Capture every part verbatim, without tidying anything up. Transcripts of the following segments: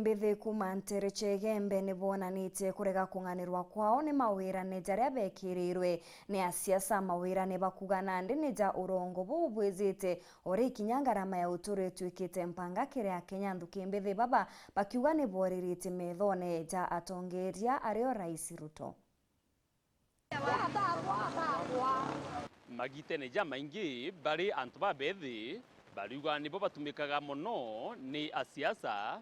Ethii kuuma nteere cia Igembe ni boonanitie kurega kung'anirwa kwao ni mawirane jaria bekirirwe ni asiasa. Mawirane bakuuga nandi ni ja urongo buu bwijite, o ri kinya ngarama ya uturo ituikite mpanga kiri Akenya. Nthuki mbithi baba bakiuga ni booriritie methone ja atongeeria ario Rais Ruto. Magitene jamaingi bari antu babethi bariuga nibo batumikaga mono ni asiasa,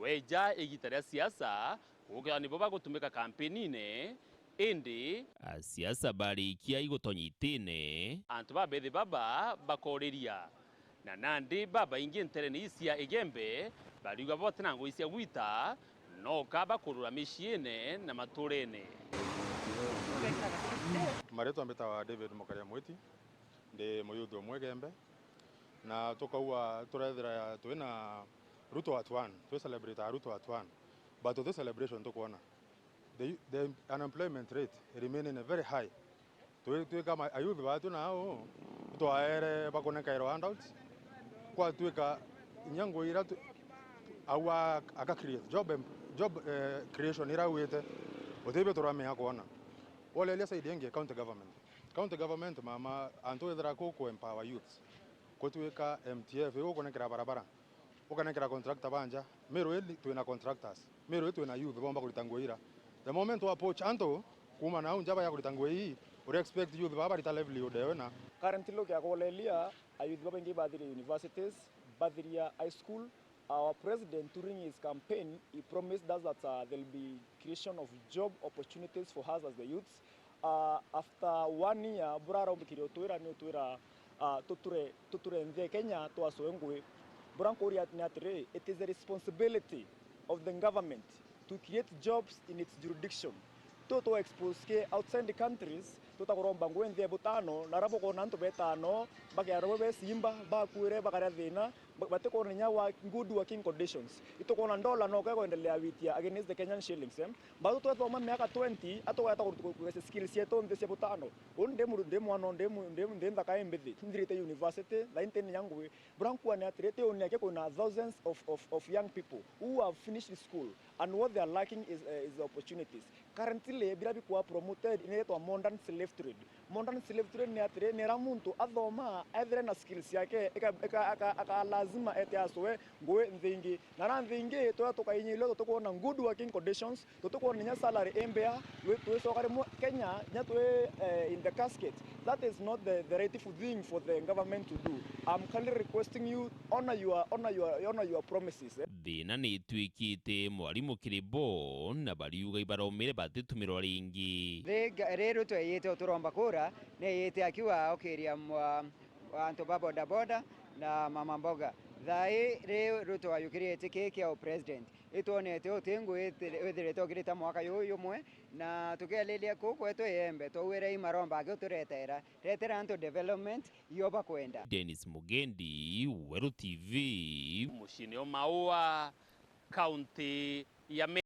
weja igita ria siasa gukira nibo bagutumika kampenine, indi asiasa barikia igutonya itine, antu babethi baba bakoriria. Na nandi babaingi nterene ii cia Igembe bariuga bo batina ngugi cia gwita, noka bakurura miciine na maturene. Maritwa mbitawa David Mukaria Mwiti, ndi muyuthi umwe Igembe, na tukauga turethira twina Ruto at one, twi celebrate Ruto at one, but tuti celebration tukwona. The, the unemployment rate remaining very high. Twi-, twika ma-, ayouth batu nao, itwaere bakunenkairwa handouts, kwatwika inya ngugi iria tu-, au a-, aka create job em-, job, eh, creation iria auite, utibio turamea kwona. Wolelia side ingi, county government. County government, mama, antu ethira ku, ku empower youths, kutwika M T F, iu ukunekera barabara, ukanengera contractor banja. Meru ii twina contractors. Meru ii twina youth bomba kurita ngugi ira. The moment wa approach antu kuuma nau nja baya kurita ngugi ii, uri expect youth baba barita livelihood ewe na. Currently ukiakolelia, ayouth babaingi bathiria universities, bathiria high school. Our president during his campaign, he promised us that, uh, there'll be creation of job opportunities for us as the youths. Uh, after one year, burarombikire utwira ni utwira, uh, tuture, tuture nthi ya Kenya, twacoe ngugi. Bura nkuria ni atiri, it is the responsibility of the government to create jobs in its jurisdiction. Tu twa expose ki outside countries, tutakuromba ngugi nthi ya butano, na ara bukona antu betano, bakiarwa besimba, bakuire, bakaria thina, ba-, batikwona inya wa good working conditions. Itukwona dollar no kegwendelea witia against the Kenyan shillings, eh? Batu twethoma miaka twenty, atugeta ku-, ku-, kugesa skills cietu nthi cia butano. Uu ndi muru-, ndi mwana, ndi mu-, ndi, ndi nthaka imbithi. Nthirite university, thaai nti ninya ngugi. Bura nkuga ni atiri, ti uni aki kwina thousands of, of, of young people who have finished school and what they are lacking is, eh, is opportunities. Currently, bira bikwa promoted ni yetwa modern slave trade. Modern slave trade ni atiri, ni ira muntu athoma, ethire na skills ciake, ika, ika, aka, aka lazima ete acoe ngugi nthi ingi. Na ra nthi ingi, turia tukainyirua, tutikwona good working conditions, tutikwona inya salary imbea, twi-, twicoka rimwe Kenya, inya twi, eh, in the casket. That is not the, the rightful thing for the government to do. I'm kindly requesting you, honor your, honor your, honor your promises, eh. Thina ni itwikite mwarimu kiri bo, na bariuga ibaromire batitumirwa ringi. Ri-, riu tweyite uturomba kura, neyite akiuga ukiria mwa-, antu ba bodaboda na mama mboga. Thaai riu Ruto ayukirite kii kia upresident. Itwonete uti ngugi ithirite ukirite mwaka juju jumwe, na tukiariria kuu kwetu Igembe, twauire i maromba aki uturetera. Retera antu development yo bakwenda. Dennis Mugendi, Weru T V, muciine o Maua, kaunti ya Me-